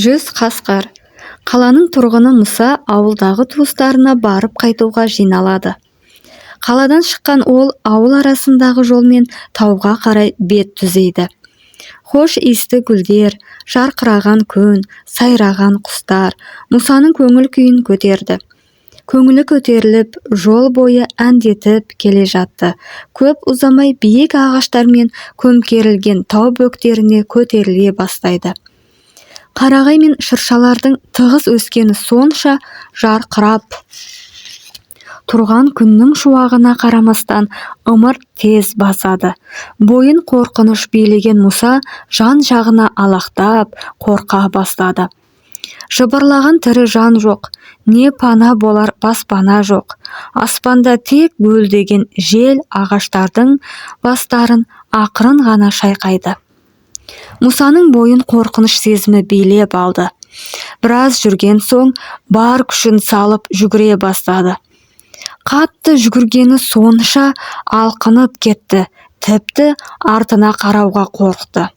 100 қасқыр. Қаланың тұрғыны Мұса ауылдағы туыстарына барып қайтуға жиналады. Қаладан шыққан ол ауыл арасындағы жолмен тауға қарай бет түзейді. Хош иісті гүлдер, жарқыраған күн, сайраған құстар Мұсаның көңіл күйін көтерді. Көңілі көтеріліп, жол бойы әндетіп келе жатты. Көп ұзамай биік ағаштармен көмкерілген тау бөктеріне көтеріле бастайды. Қарағай мен шыршалардың тығыз өскені сонша, жарқырап тұрған күннің шуағына қарамастан, ымырт тез басады. Бойын қорқыныш билеген Мұса жан-жағына алақтап, қорқа бастады. Жыбырлаған тірі жан жоқ, не пана болар баспана жоқ. Аспанда тек гуілдеген жел ағаштардың бастарын ақырын ғана шайқайды. Мұсаның бойын қорқыныш сезімі билеп алды. Біраз жүрген соң бар күшін салып жүгіре бастады. Қатты жүгіргені сонша, алқынып кетті, тіпті артына қарауға қорықты.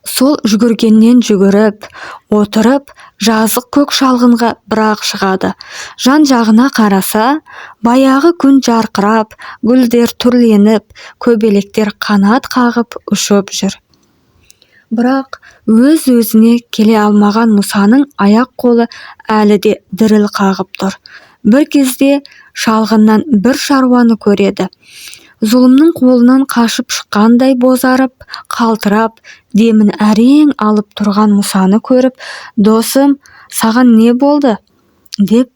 Сол жүгіргеннен жүгіріп отырып, жазық көк шалғынға бір-ақ шығады. Жан-жағына қараса, баяғы күн жарқырап, гүлдер түрленіп, көбелектер қанат қағып ұшып жүр. Бірақ өз-өзіне келе алмаған Мұсаның аяқ-қолы әлі де діріл қағып тұр. Бір кезде шалғыннан бір шаруаны көреді. Зұлымның қолынан қашып шыққандай бозарып, қалтырап, демін әрең алып тұрған Мұсаны көріп, «Досым, саған не болды?» деп,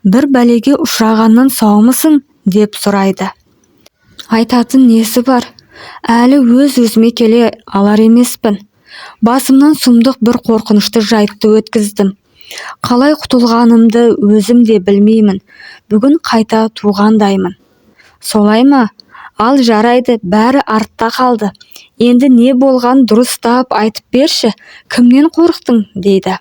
«Бір бәлеге ұшырағаннан саумысың?» деп сұрайды. Айтатын несі бар? Әлі өз-өзіме келе алар емеспін. Басымнан сұмдық бір қорқынышты жайтты өткіздім. Қалай құтылғанымды өзім де білмеймін. Бүгін қайта туғандаймын. Солай ма? Ал жарайды, бәрі артта қалды. Енді не болғанын дұрыстап айтып берші, кімнен қорықтың?» дейді.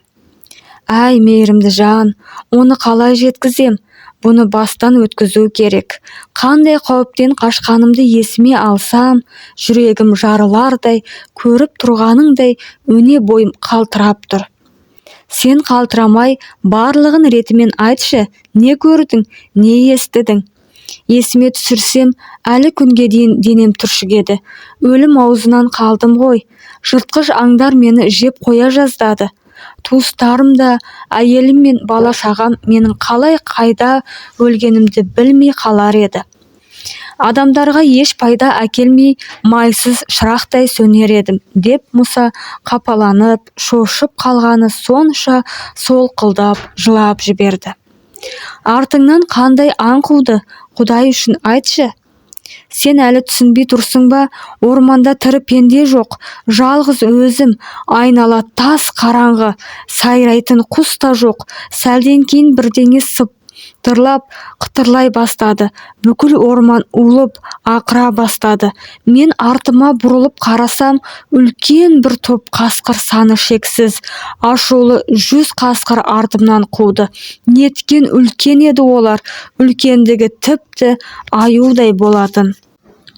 Әй, мейірімді жан, оны қалай жеткізем? Бұны бастан өткізу керек. Қандай қауіптен қашқанымды есіме алсам, жүрегім жарылардай, көріп тұрғаныңдай өне бойым қалтырап тұр. Сен қалтырамай, барлығын ретімен айтшы, не көрдің, не естідің? Есіме түсірсем, әлі күнге дейін денем түршігеді. Өлім аузынан қалдым ғой. Жыртқыш аңдар мені жеп қоя жаздады. Туыстарым да, әйелім мен бала-шағам менің қалай, қайда өлгенімді білмей қалар еді. Адамдарға еш пайда әкелмей, майсыз шырақтай сөнер едім, деп Мұса қапаланып, шошып қалғаны сонша, солқылдап жылап жіберді. Артыңнан қандай аң қуды, Құдай үшін айтшы? Сен әлі түсінбей тұрсың ба? Орманда тірі пенде жоқ, жалғыз өзім, айнала тас қараңғы, сайрайтын құс та жоқ. Сәлден кейін бірдеңе сыбдырлап, қытырлай бастады. Бүкіл орман ұлып, ақыра бастады. Мен артыма бұрылып қарасам, үлкен бір топ қасқыр, саны шексіз, ашулы 100 қасқыр артымнан қуды. Неткен үлкен еді олар, үлкендігі тіпті аюдай болатын.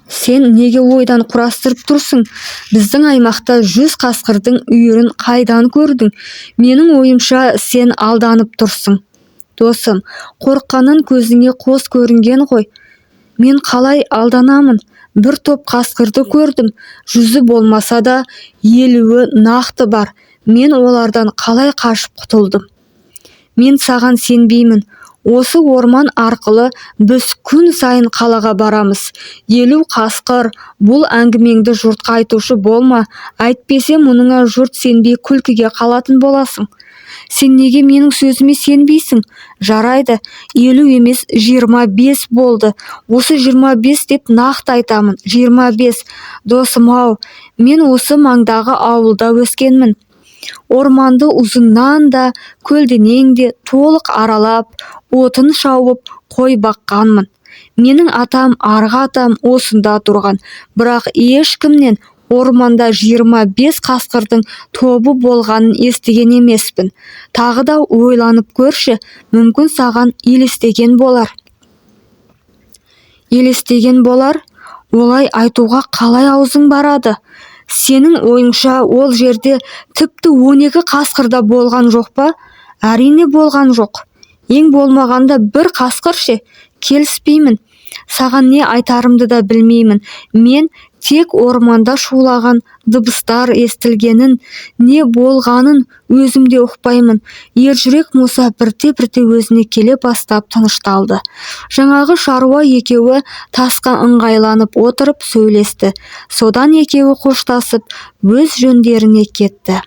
Сен неге ойдан құрастырып тұрсың? Біздің аймақта 100 қасқырдың үйірін қайдан көрдің? Менің ойымша, сен алданып тұрсың. Досым, қорыққаннан көзіңе қос көрінген ғой. Мен қалай алданамын? Бір топ қасқырды көрдім, 100-і болмаса да, 50-і нақты бар. Мен олардан қалай қашып құтылдым? Мен саған сенбеймін. Осы орман арқылы біз күн сайын қалаға барамыз. 50 қасқыр, бұл әңгімеңді жұртқа айтушы болма, әйтпесе мұныңа жұрт сенбей күлкіге қалатын боласың. Сен неге менің сөзіме сенбейсің? Жарайды, 50 емес, 25 болды. Осы 25 деп нақты айтамын, 25. Досым-ау, мен осы маңдағы ауылда өскенмін. Орманды ұзыннан да, көлденең де толық аралап, отын шауып, қой баққанмын. Менің атам, арғы атам осында тұрған, бірақ ешкімнен орманда 25 қасқырдың тобы болғанын естіген емеспін. Тағы да ойланып көрші, мүмкін, саған елестеген болар. Елестеген болар? Олай айтуға қалай аузың барады? Сенің ойыңша, ол жерде тіпті 12 қасқыр да болған жоқ па? Әрине, болған жоқ. Ең болмағанда бір қасқыр ше? Келіспеймін. Саған не айтарымды да білмеймін. Мен тек орманда шулаған дыбыстар естілгенін, не болғанын өзім де ұқпаймын. Ержүрек Мұса бірте-бірте өзіне келе бастап тынышталды. Жаңағы шаруа екеуі тасқа ыңғайланып отырып сөйлесті. Содан екеуі қоштасып, өз жөндеріне кетті.